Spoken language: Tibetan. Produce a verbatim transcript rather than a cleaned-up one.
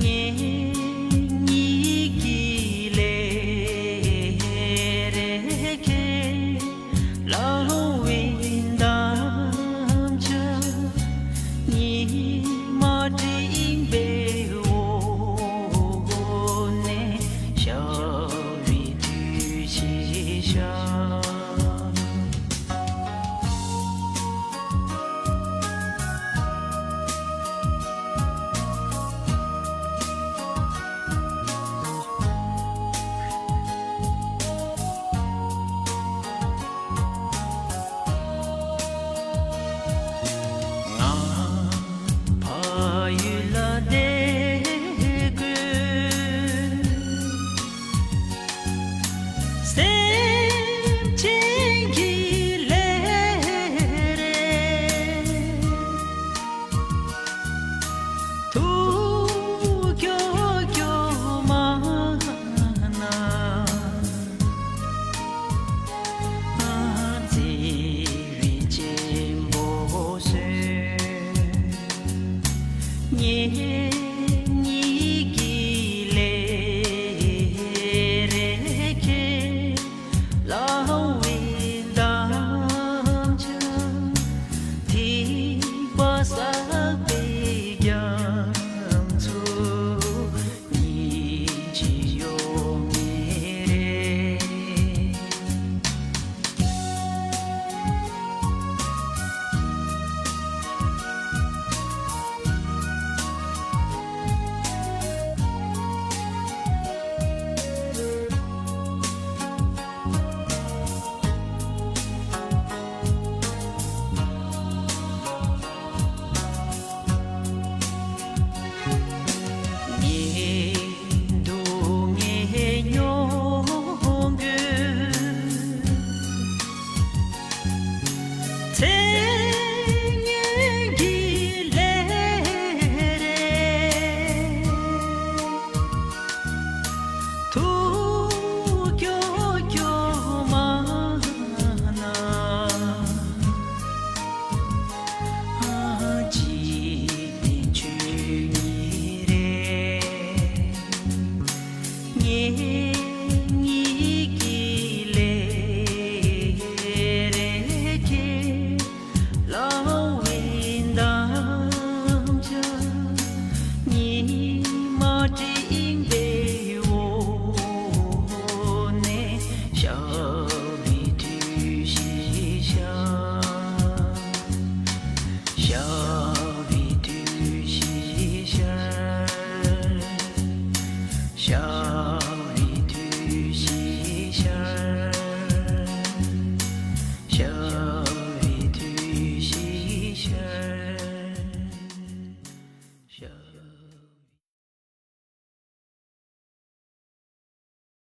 ངེད་གཉིས་ཀྱི་ལས་རེ་ཁེ་ལ་ལོ་བའི་འདམ་ཆ་ཉི་མ་སྤྲིན་པའི་འོག་ནས་ཤར་བའི་དུས་ཆེ་ཤག་ང་ཕ་ཡུལ་ལ་བསྡད་དགོས། སེམས་ཅན་གྱི་ལས་རེད། ཐུགས་སྐྱོ་སྐྱོ་མ་ན། ཨ་ཙི་རེ་ཆེན་པོ་བཟོས། ངས་